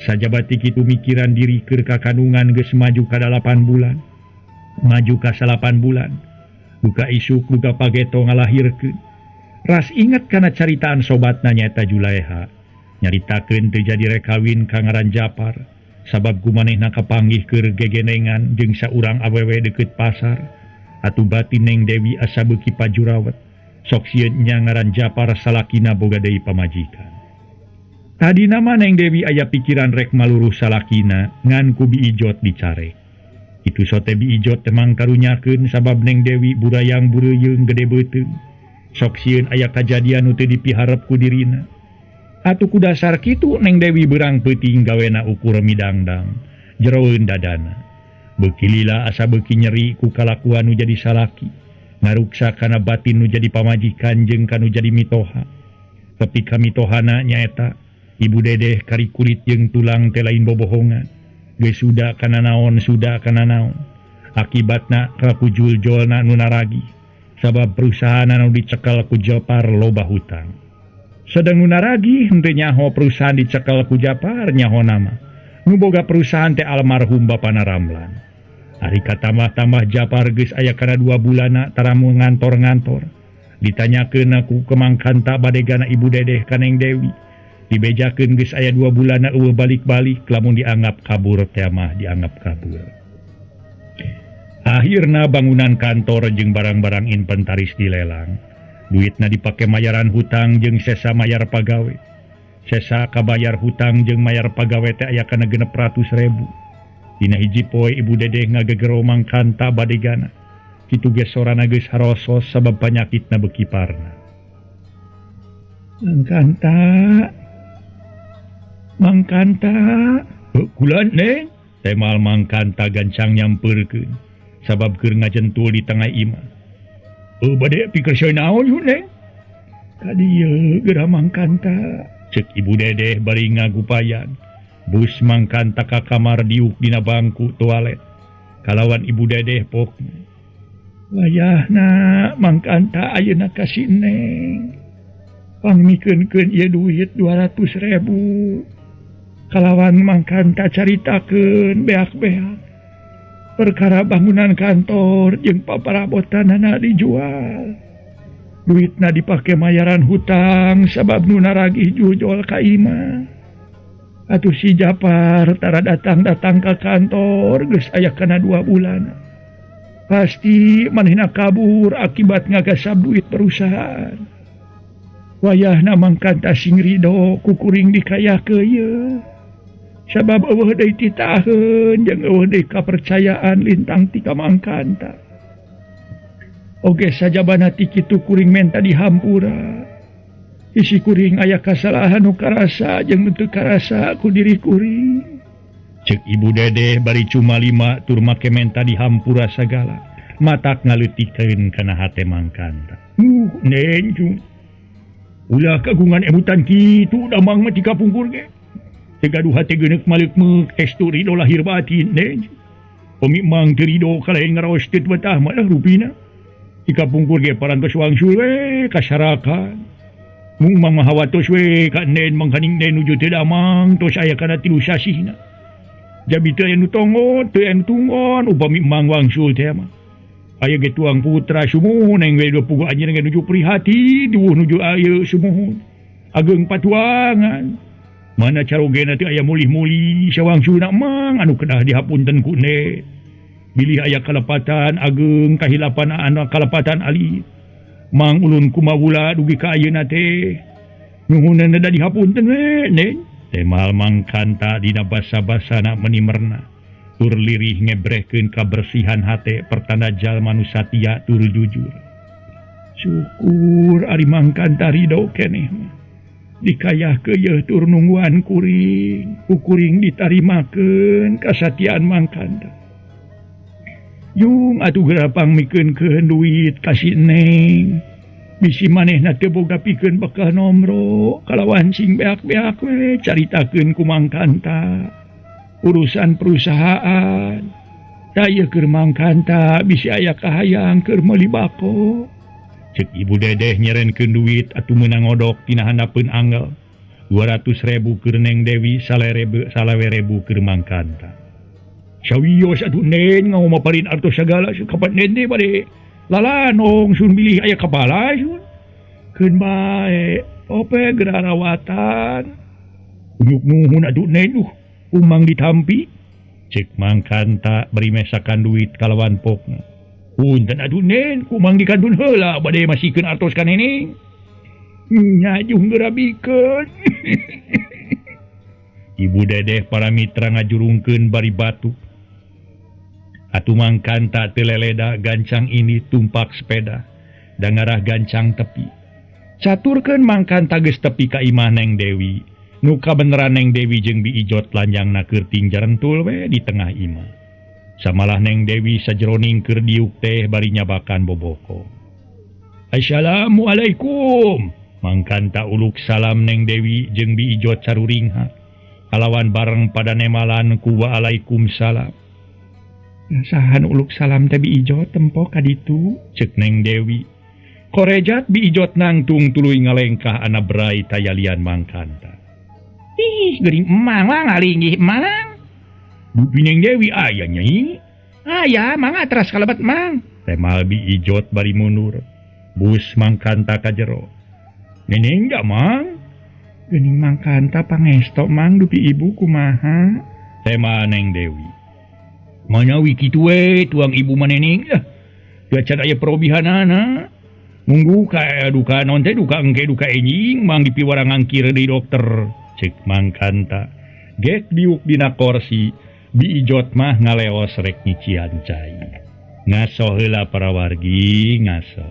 Sajabati kitu mikiran diri keur kakandungan geus maju ka 8 bulan. Maju ka 8 bulan. Buka isuk buka pageto ngalahirkeun. Ras inget kana caritaan sobatna nyaeta Julaeha. Nyaritakeun teu jadi rek kawin ka ngaran Japar. Sabab kumanehna kapanggih keur gegenengan jeung saurang awewe deukeut pasar. Atuh batin Neng Dewi asa beuki pajurawet. Sok sieun nya ngaran Japar salakina boga deui pamajikan. Tadina mah Neng Dewi aya pikiran rek maluruh salakina ngan ku Bi Ijot dicare. Itu sote Bi Ijot teh mangkarunyakeun sabab Neng Dewi burayang bureuyeung gede beuteung. Sok sieun aya kajadian nu teu dipiharep ku dirina. Atuh ku dasar kitu Neng Dewi beurang peuting gawena ukur midangdang jeroeun dadana. Beuki lila asa beuki nyeri ku kalakuan nu jadi salaki. Ngaruksa kana batin nu jadi pamajikan jeung kanu jadi mitoha. Tapi kamitohana nyaeta Ibu Dedeh kari kulit jeung tulang teh lain bobohongan. Geus sudah kana naon sudah kana naon. Akibatna ka juljolna nu naragi. Sabab perusahaan anu dicekal ku Japar loba hutang. Sedang nu naragi henteu nyaho perusahaan dicekal ku Japar nyaho nama. Nu boga perusahaan teh almarhum bapana Ramlan. Ari katambah-tambah Japar geus aya kana 2 bulanna taramu ngantor-ngantor. Ditanyakeun ku kemangkanta badegana Ibu Dedeh ka Neng Dewi. Dibejakeun geus aya 2 bulan eueuh balik-balik lamun dianggap kabur teh mah dianggap kabur. Akhirna bangunan kantor jeung barang-barang inventaris dilelang. Duitna dipake mayaran hutang jeung sesa mayar pagawe. Sesa kabayar hutang jeung mayar pagawe teh aya kana 600.000. Dina hiji poe Ibu Dedeh ngagegero Mangkanta badegana. Kitu ge sorana geus harosos sabab panyakitna beuki parna. Mangkanta. Mangkanta. Kula Neng, temal Mangkanta gancang nyampeurkeun sabab keur ngajentul di tengah imah. Bade pikir saya naon yeuh Neng? Ka dieu geura Mangkanta. Cek Ibu Dedeh bari ngagupayan. Bus Mangkanta ka kamar diuk dina bangku toilet. Kalawan Ibu Dedeh pokna. Wayahna Mangkanta ayeuna ka si Neng. Pangmikeunkeun ieu duit 200.000. Kalawan Mangkanta caritakeun beak-beak. Perkara bangunan kantor jeung paparabotanana dijual. Duitna dipake mayaran hutang sabab nu naragih jujol ka imah. Atuh si Japar tara datang-datang ka kantor geus aya kana 2 bulan. Pasti manehna kabur akibat ngagasab duit perusahaan. Wayahna Mangkanta sing rido ku kuring dikayakeun ieu. Sabab eueuh deui titaheun jeung eueuh deui kapercayaan lintang ti ka Mangkanta. Oge sajabana ti kitu kuring menta dihampura. Isi kuring aya kasalahan nu karasa jeung nu teu karasa ku diri kuring. Cek Ibu Dedeh bari cuma lima tur make menta dihampura sagala. Matak ngaleutikeun kana hate Mangkanta. Neng cung. Ulah kagungan emutan kitu damang mah ti kapungkur ge. Teu gaduh hate geuneuk maleuk-meuk estu rido lahir batin Neng. Pemi mang teu rido kalaen ngaraos teu betah mah lah rupina. Ti kapungkur ge parantos wangsul we kasarakan. Mung mang mahawatos we ka Nen mangkaning Nen nuju teu damang tos aya kana 3 sasihna. Jabi teu aya nu tongot, teu aya nu tunggon upami mang wangsul teh mah. Aya ge tuang putra sumuhun neng we puguh anjeun ge nuju prihatin, duh nuju aya sumuhun. Ageng patuangan. Mana carogena teh aya mulih-mulih sawangsulna mang anu kedah dihapunten ku Nen. Bilih aya kalepatan ageng kahilapan anu kalepatan alit. Mang ulun kumawula dugi ka ayeuna teh. Nuhuneun da dihapunten we Neng. Temal Mangkanta dina basa-basana meni merna. Tur lirih ngebrehkeun kabersihan hate pertanda jalma nu satia tur jujur. Syukur ari Mangkanta rido keneh mah. Dikayahkeun yeuh tur nungguan kuring, ku kuring ditarimakeun kasatiaan Mangkanta. Jung atuh geura pangmikeunkeun duit ka si Neng. Bisi manehna teu boga pikeun bekal nomro, kalawan sing beak-beak we caritakeun ku Mangkanta. Urusan perusahaan. Tah ieu keur Mangkanta bisi aya kahayang keur meuli bako. Cek Ibu Dedeh nyerenkeun duit atuh meunang ngodok tina handapeun angel. 200.000 keur Neng Dewi, 20.000 keur Mangkanta. Sawios atuh Neng ngomaparin artos sagala kapan Neng teh bade lalanong sun bilih aya kapala sun. Keun bae ope geura rawatan. Unyuk nuhun atuh Neng umang ditampi. Cek Mangkanta bari mesakan duit kalawan pokna. Punten atuh Neng kumang dikantun heula bade masikeun artos ka neneng. Nya jung geura bikeun. Ibu Dedeh para mitra ngajurungkeun bari batuk. Atuh Mangkanta teu leleda gancang ini tumpak sepeda dan ngarah gancang tepi. Caturkeun Mangkanta geus tepi ka imah Neng Dewi. Nu kabeneran Neng Dewi jeung Bi Ijot lanjangna keur tingjarentul we di tengah imah. Samalah Neng Dewi sajeroning keur diuk teh bari nyabakan boboko. Assalamualaikum. Mangkanta uluk salam Neng Dewi jeung Bi Ijot saruringha. Kalawan bareng pada nemalan ku waalaikumsalam. Sahan uluk salam teh Bi Ijot tempo ka ditu, cek Neng Dewi. Korejat Bi Ijot nangtung tuluy ngalengkah ana berai tayalian Mangkanta. Ih, geuring emang lah ngalinggih emang. Dupi Neng Dewi aya nyai. Aya, mangga teras kalebet mang. Temal Bi Ijot bari mundur. Bus Mangkanta ka jero. Neneng enggak mang? Geuning Mang Kanta pangesto Mang dupi ibu kumaha? Tema Neng Dewi. Manawi kitu we tuang ibu manening lah. Gacan aya perobihanana. Munggu ka duka naon teh duka engke duka enjing mang dipiwarang ngangkir deui dokter. Cek Mang Kanta. Gek diuk dina korsi, Bi Ijot mah ngaleos rek nyician cai. Ngaso heula para wargi, ngaso.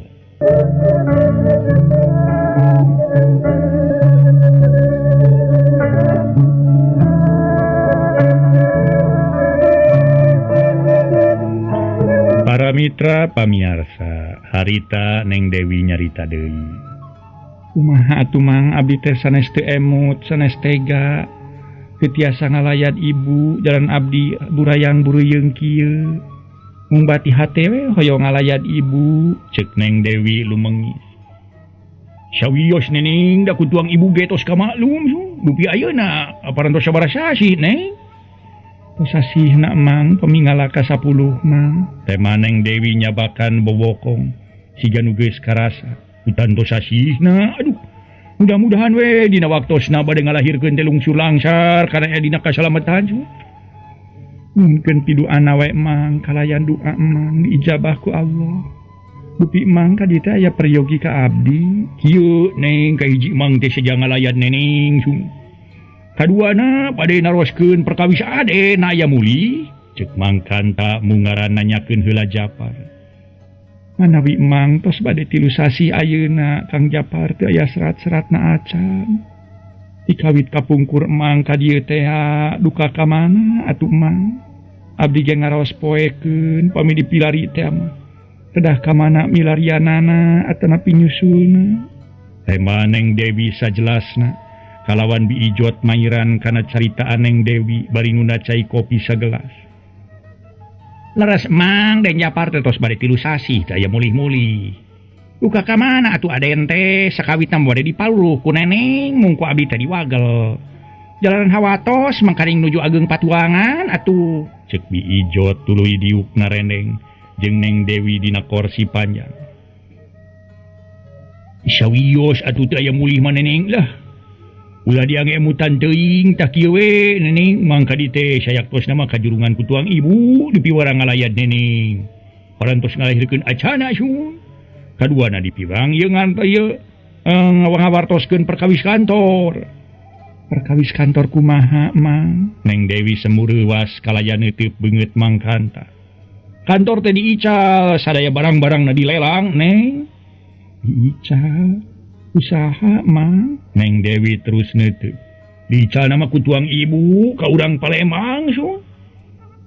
Para mitra pamiarsa, harita Neng Dewi nyarita deui. Kumaha atuh Mang abdi teh sanes teu emut, sanes tega. Teu tiasa ngalayat ibu, jalan abdi burayang buruyeung kieu. Mung bati hate we hoyong ngalayat ibu, cek Neng Dewi lumengis. Sawios Neneng da ku tuang ibu ge tos kamaklum dupi ayeuna aparantos sabaraha sasih Neng. Tos sasihna Mang pamingala ka 10 Mang. Tema Neng Dewi nyabakan bobokong siga nu geus karasa. Utan tos sasihna aduh. Mudah-mudahan we dina waktosna bade ngalahirkeun teh lungsur langsar kana dina kasalamatan. Mungkin piduana we Mang kalayan doa Mang diijabah ku Allah. Dupi Mang ka dieu teh aya peryogi ka abdi. Kieu Neng kahiji Mang teh seja ngalayan Neneng sung. Kaduana bade naroskeun perkawis aden aya muli. Cek Mang Kanta mungaran nanyakeun heula Japar. Manawi Mang tos bade 3 sasih ayeuna Kang Japar teu aya serat-seratna acan. Dikawit kapungkur Mang ka dieu teh duka ka mana atuh Mang. Abdi ge ngaraos poekeun pami dipilari teh mah. Kedah ka mana milarianana atanapi nyusulna. Tema Neng Dewi sajelasna kalawan Bi Ijot mairan kana caritaan Neng Dewi bari nunda cai kopi sagelas. Leres Mang Den Japar teh tos bade 3 sasih teh aya mulih-mulih. Duka ka mana atuh aden teh sakawitna bade dipaluh ku Neneng mung ku abdi teh diwagel. Jalanan hawatos mangkaring nuju ageng patuangan atuh. Cek Bi Ijot tuluy diuk narendeng jeung Neng Dewi dina korsi panjang. Sawios atuh teu aya mulih mah Neneng lah. Ulah diange emutan teuing tah kieu we Neneng mangka di teh sayaktosna mah kajurungan ku tuang ibu dipiwarang ngalayat Neneng. Parantos ngalahirkeun acana sun. Kaduana dipiwang ieu ngan ieu ngawartoskeun perkawis kantor. Perkawis kantor kumaha Mang? Neng Dewi semureuwas kalayan neuteub beungeut Mang Kanta. Kantor teh diical sadaya barang-barangna dilelang Neng. Diical usaha Mang? Neng Dewi terus neuteub. Diical nama ku tuang ibu ka urang Palembang sun.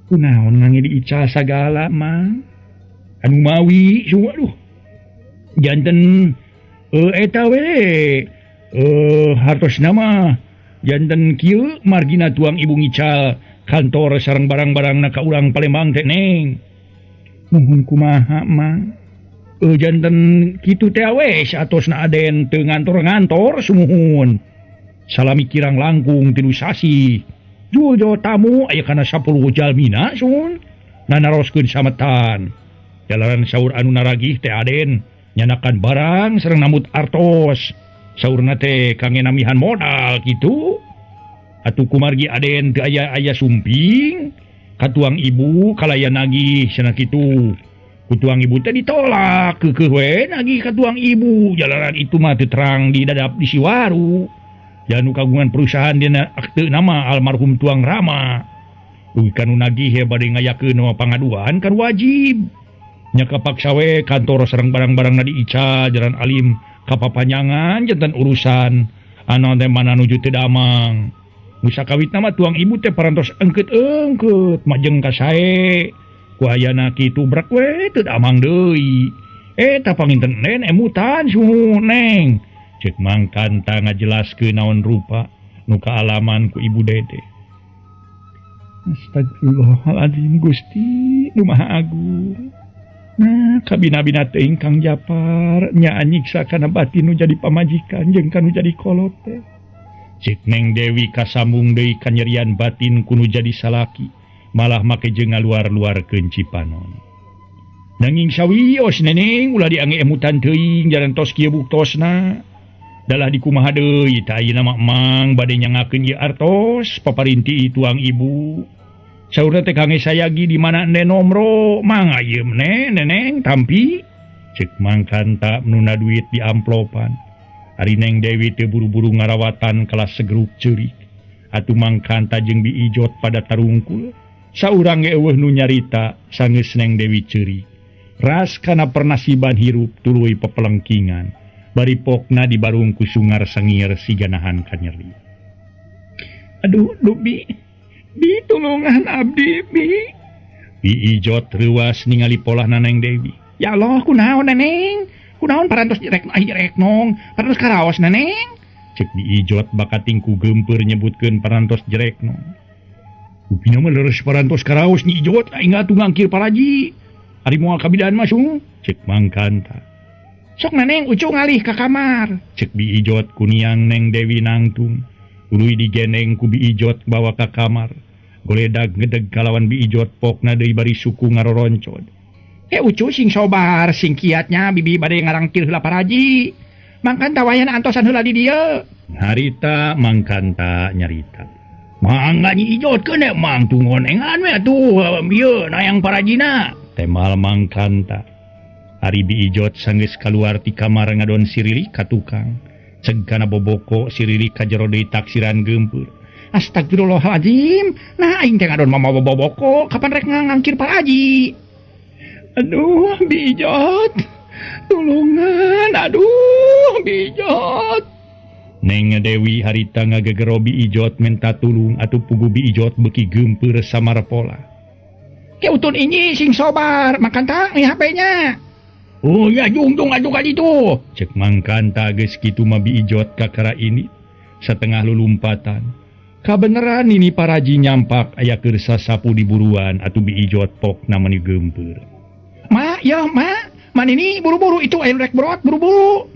Kunaon ngange diical sagala Mang? Anu mawi sun aduh. Janten eta we hartos nama janten kieu margina tuang ibu ngical kantor sareng barang-barangna ka urang Palembang teh Neng. Muhun kumaha Mang? Janten kitu teh we satosna aden teu ngantor-ngantor sumuhun. Salami kirang langkung 3 sasih. Jual tamu aya kana 10 jalmina sun. Nanaroskeun sametan. Jalanan saur anu naragih teh aden nyanakan barang sareng nambut artos. Saurna teh kangge namihan modal kitu. Atuh kumargi aden teu aya-aya sumping katuang ibu kalayan nagih cenah kitu. Ku tuang ibu teh ditolak keukeuh we nagih ka tuang ibu. Jalanan itu mah teu terang di dadap di Siwaru. Janu kagungan perusahaan dina akte nama almarhum tuang Rama. Dugi kanu nagih he bade ngayakeun pangaduan kan wajib. Nya kapaksa we kantor sareng barang-barangna diical jalan alim kapapanjangan janten urusan anu teh mana nuju teu damang. Nu sakawitna mah tuang ibu teh parantos engkeut-engkeut majeng ka sae. Ku ayana kitu brek we teu damang deui. Eta panginten nen emutan suhu Neng. Cek Mang Kanta ngajelaskeun naon rupa nu kaalaman ku Ibu Dede. Astagfirullahaladzim Gusti nu Maha Agung. Nah, kabina-bina teuing Kang Japar nya nyiksa kana batin nu jadi pamajikan jeung kanu jadi kolot teh. Cek Neng Dewi kasambung deui kanyerian batin kunu jadi salaki, malah make jeung ngaluar-luarkeun cipanon. Nanging sawios Neneng ulah diange emutan teuing jalan tos kieu buktosna. Dalah dikumaha deui tah ayeuna mah Mang bade nyangakeun ieu artos paparinti tuang ibu. Saurna teh kangge sayagi di mana ende nomro Mang ayeuna neneng tampi. Cek Mang Kanta menunda duit di amplopan. Ari Neng Dewi teu buru-buru ngarawatan kelas segeruk ceurik. Atuh Mang Kanta jeung Bi Ijot pada tarungkul. Saurang ge eueuh nu nyarita sanggeus Neng Dewi ceurik. Ras kana pernasiban hirup tuluy pepelengkingan. Bari pokna dibarung ku sungar sangir siganahan kanyeri. Aduh, duh Bi. Bi tulungan abdi Bi. Bi Ijot reuas ningali polahna Neng Dewi. Ya Allah, kunaon Neneng? Kunaon parantos jerek nong, parantos karaos Neneng? Cek Bi Ijot bakating ku geumpeur nyebutkeun parantos jerek nong. Upina mah leres parantos karaos Nyi Ijot, aing atuh ngangkir paraji. Ari moal kabidan mah sung, cek Mang Kanta. Sok Neneng ucu ngalih ka kamar. Cek Bi Ijot kuniang Neng Dewi nangtung. Tuluy digendeng ku Bi Ijot bawa ka kamar. Goledag ngedeg kalawan Bi Ijot pokna deui bari suku ngaroroncod. Ucu sing sobar, sing kiatnya bibi bade ngarangkir heula paraji. Mang Kanta wayahna antosan heula di dieu. Harita Mang Kanta nyarita. Mangga Nyi Ijot keun Mang tungonengan we atuh ieu nayang parajina. Temal Mang Kanta. Ari Bi Ijot sanggeus kaluar ti kamar ngadon sirilik ka tukang. Ceg kana boboko sirilik ka jero deui taksiran geumpeur. Astagfirullahalazim. Nah aing teh ngadon mamawa boboko kapan rek ngangkir paraji. Aduh, Bi Ijot. Tulungan, aduh, Bi Ijot. Neng Dewi harita ngagegero Bi Ijot menta tulung atuh pugu Bi Ijot beuki geumpeur samar pola. Ke utun ini sing sobar, makan tak nih HP-nya. Oh ya jungtung atuh ka ditu. Cek Mang Kanta geus kitu mah Bi Ijot kakara ini setengah lulumpatan. Kabeneran ini paraji nyampak aya keur sasapu di buruan atuh Bi Ijot pokna meuni geumpeur. Ma, ya ma, man ini buru-buru itu air rek brot buru-buru.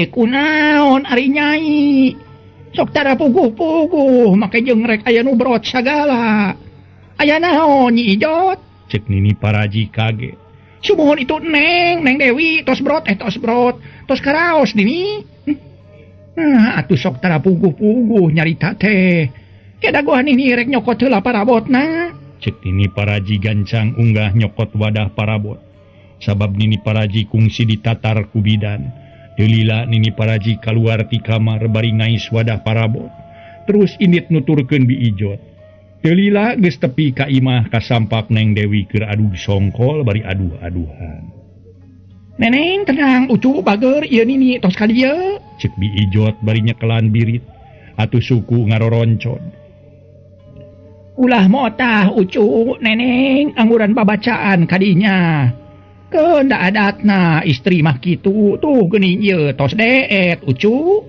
Kunaon ari nyai. Sok tara puguh-puguh make jeung rek aya nu brot sagala. Aya naon Nyi Ijot? Cek Nini paraji kaget. Sumuhun itu Neng, Neng Dewi tos brot tos karaos nini. Nah, atuh sok tara puguh-puguh nyarita teh. Kedagoan ini rek nyokot heula parabotna. Cek Nini paraji gancang unggah nyokot wadah parabot. Sabab Nini paraji kungsi ditatar ku bidan. Delila Nini paraji kaluar ti kamar bari ngais wadah parabot. Terus indit nuturkeun Bi Ijot. Delila geus tepi ka imah kasampak Neng Dewi keur aduh songkol bari aduh-aduhan. Neneng tenang ucu bager ieu nini tos ka dieu. Cek Bi Ijot bari nyekelan birit atuh suku ngaroroncod. Ulah motah ucu neneng angguran babacaan kadinya. Keun da adatna istri mah kitu tuh geuning ieu tos deet ucu.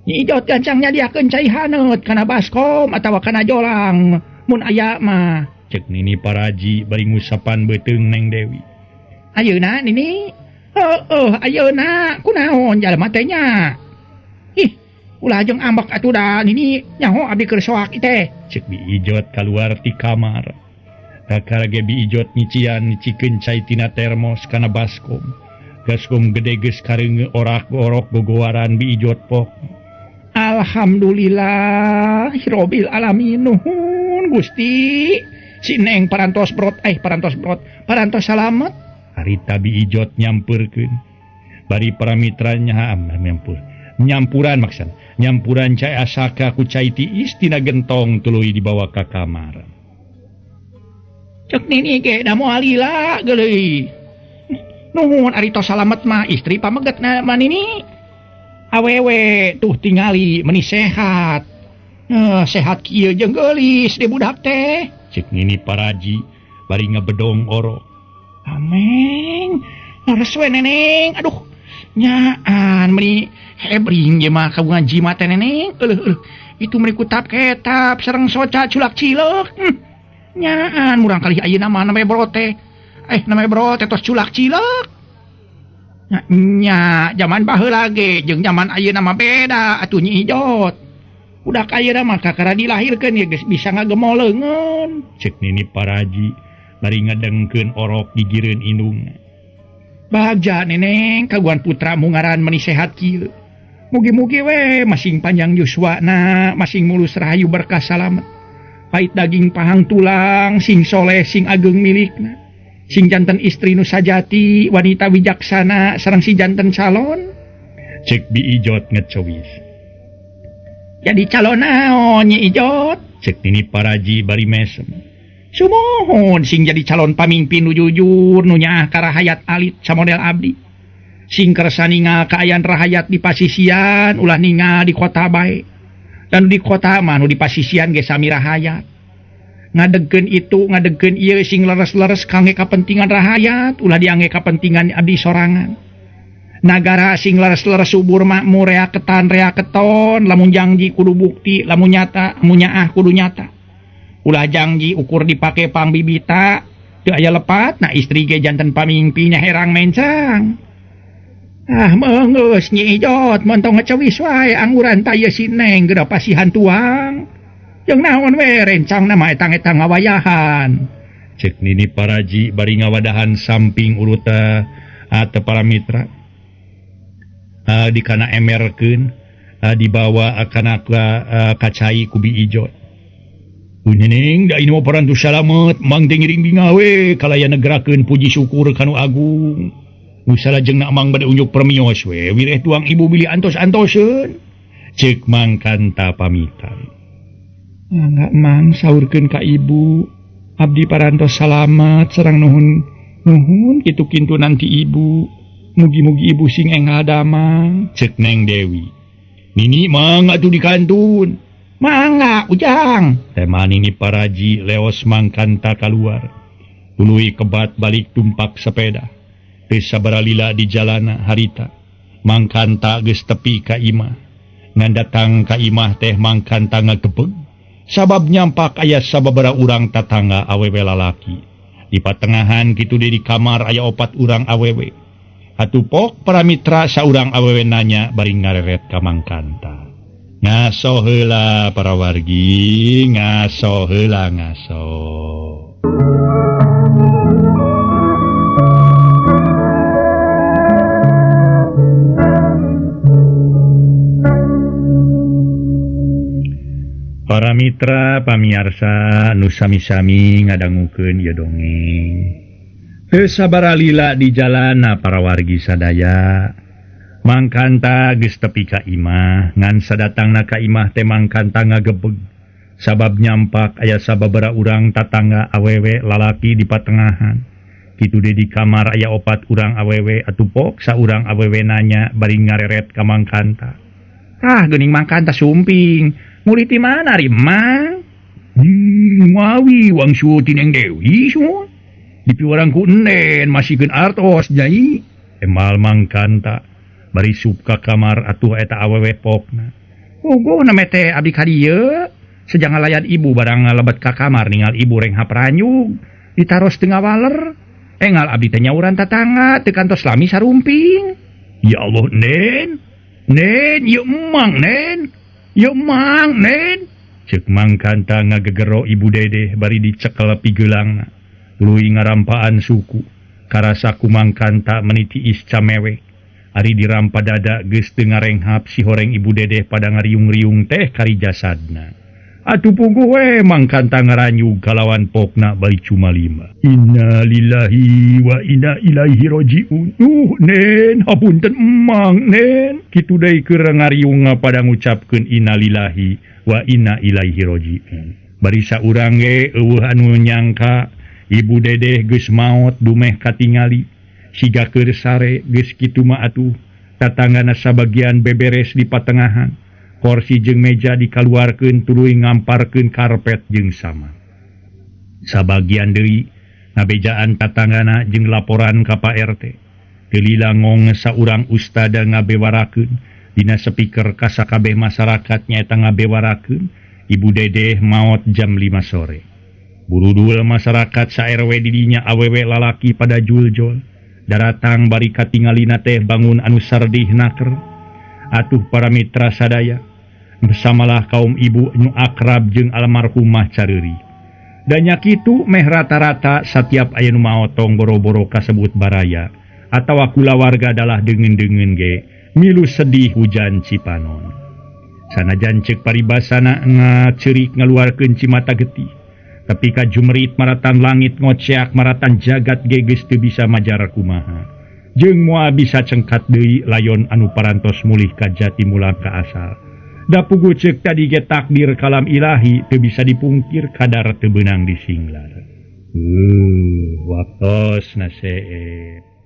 Nyi Ijot gancang nyadiakeun cai haneut kana baskom atawa kana jolang mun aya mah. Cek Nini paraji bari ngusapan beuteung Neng Dewi. Ayeuna Nini? Heueuh ayeuna kunaon jalma teh nya? Ih, ulah jeung ambek atuh da Nini nyaho abdi keur soak teh. Cek Bi Ijot kaluar ti kamar. Kakara ge Bi Ijot nyician nyicikeun cai tina termos kana baskom. Baskom gede geus kareunge orak-orok gogowaran Bi Ijot pok. Alhamdulillah hirobil alamin nuhun Gusti. Si Neng parantos brot parantos salamet. Harita Bi Ijot nyampeurkeun. Bari para mitranya nyampur. Nyampuran maksana. Nyampuran cai asaka ku cai tiis tina gentong tuluy dibawa ka kamar. Cek Nini ge da moal lila geuleuh. Nuhun ari tos salamet mah istri pamegetna mah Nini. Awewe tuh tingali meni sehat. Sehat kieu jeung geulis di budak teh. Cek Nini paraji bari ngebedong orok. Ameng, leres we Neneng. Aduh, nyaan meni hebring ieu mah kagungan jimat teh Neneng. Euleuh eueuh. Itu meni kutap ketap sareng soca culak cileuk. Nyaan murang kali ayeuna mah namanya brot teh. Namanya brot teh tos culak cileuk. Nya zaman baheula ge jeung zaman ayeuna mah beda atuh Nyi Ijot. Budak ayeuna mah kakara dilahirkeun ye geus bisa ngagemol leungeun. Cek Nini paraji bari ngadengkeun orok gigireun indungna. Bagja Neneng kaguan putra mu ngaran meni sehat kieu. Mugi-mugi we masing panjang yuswana, masing mulus rahayu berkah salamet. Pait daging pahang tulang, sing soleh sing ageng milikna. Sing janten istri nu sajati, wanita wijaksana sareng si janten calon. Cek Bi Ijot ngecewis. Jadi calon naon Nyi Ijot? Cek Nini Paraji bari mesem. Sumuhun sing jadi calon pamimpin nu jujur nu nyaah ka rahayat alit samodel abdi. Sing kersa ningal kaayaan rahayat di pasisian ulah ningal di kota bae. Dan di kota mah nu di pasisian ge sami rahayat. Ngadegkeun itu ngadegkeun ieu sing leres-leres kangge kapentingan rahayat ulah diangge kapentingan abdi sorangan. Nagara sing leres-leres subur makmur rea ketan rea keton lamun janji kudu bukti lamun nyata munyaah kudu nyata. Ulah janji ukur dipake pangbibita teu aya lepat nah istri ge janten pamingpinya herang mencang. Ah meunggeus Nyi Ijot montong ngecewis wae angguran ta ieu si Neng geura pasihan tuang. Jeung naon we rencang mah etang-etang ngawayahan. Cek Nini Paraji bari ngawadahan samping uruta atau para mitra. Di kana emerkeun dibawa kana kacai ku Bi Ijot. Neng da ini mah parantos salamet mang teh ngiring bingawe kalayan negerakeun puji syukur ka nu agung. Nu salajengna mang bade unjuk permios we wireh tuang ibu bilih antos-antoseun. Cek Mang Kanta pamitan. Mangga Mang saurkeun ka ibu. Abdi parantos salamet sareng nuhun nuhun kitu kintu nanti ibu. Mugi-mugi ibu sing enggal damang. Cek Neng Dewi. Nini mangga atuh dikantun. Mangga Ujang. Tema Nini Paraji leos Mang Kanta kaluar. Tuluy kebat balik tumpak sepeda. Teu sabaralila di jalana harita. Mang Kanta geus tepi ka imah. Ngan datang ka imah teh Mang Kanta ngagebeg. Sabab nyampak aya sababaraha urang tatangga awewe lalaki. Di patengahan kitu deui di kamar aya opat urang awewe. Atuh pok para mitra saurang awewe nanya bari ngareret ka Mang Kanta. Ngaso heula para wargi, ngaso heula ngaso. Para mitra pamiarsa nu sami-sami ngadangukeun ieu dongeng. Teu sabaralila di jalana para wargi sadaya. Mang Kanta geus tepi ka imah, ngan sadatangna ka imah teh Mang Kanta ngagebeg. Sabab nyampak aya sababaraha urang tatangga awewe lalaki di patengahan. Kitu deui di kamar aya opat urang awewe atuh pok saurang awewe nanya bari ngareret ka Mang Kanta. Ah geuning Mang Kanta sumping. Muli ti mana ari Mang? Mawi wangsu ti Neng Dewi semua. Dipiwarang ku Nen masihkeun artos nyai. Emal Mang Kanta bari sup ka kamar atuh eta awewe pokna. Puguh na teh abdi ka dieu. Sejang ngalayan ibu barang ngalebet ka kamar ningal ibu renghap ranyug. Ditaros teu ngawaler. Engal abdi teh nyauran tatangga teu kantos lami sarumping. Ya Allah Nen. Nen ieu emang Nen. Ieu Mang Nen. Cek Mang Kanta ngagegero ibu Dedeh bari dicekel pigeulangna. Tuluy ngarampaan suku. Karasa ku Mang Kanta menitiis camewek. Ari dirampa dada geus teu ngarenghap si horeng ibu Dedeh pada ngariung-riung teh kari jasadna. Atuh puguh we Mang Kanta ngaranyug kalawan pokna bari cuma lima. Innalillahi wa inna ilaihi rajiun. Nen hapunten Mang Nen. Kitu deui keur ngariung pada ngucapkeun innalillahi wa inna ilaihi rajiun. Bari saurang ge eueuh anu nyangka ibu Dedeh geus maot dumeh katingali. Siga keur sare geus kitu mah atuh tatanggana sabagian beberes di patengahan. Kursi jeung meja dikaluarkeun tuluy ngamparkeun karpet jeung sama. Sabagian deui ngabejaan tatanggana jeung laporan ka Pak RT. Teu lila ngong saurang ustada ngabewarakeun dina speaker ka sakabeh masyarakat nyaeta ngabewarakeun Ibu Dedeh maot jam 5 sore. Burudul masyarakat sa RW didinya awewe lalaki pada juljol. Daratang bari katingalina teh bangun anu sardih naker. Atuh para mitra sadaya bersamalah kaum ibu nu akrab jeung almarhumah careuri. Danya kitu meh rata-rata setiap aya nu maot tong boro-boro kasebut baraya atawa kulawarga dalah deungeun-deungeun ge Milu sedih hujan Cipanon. Sanajan ceuk paribasana ngaceurik ngaluarkeun cimata getih. Tapi ka jumerit maratan langit ngoceak maratan jagat ge geus teu bisa majar kumaha. Jeung moal bisa cengkat deui layon anu parantos mulih ka jati mula ka asal. Da puguh ceuk tadi ge takdir kalam ilahi teu bisa dipungkir kadar teu beunang disinglar. Waktosna seep.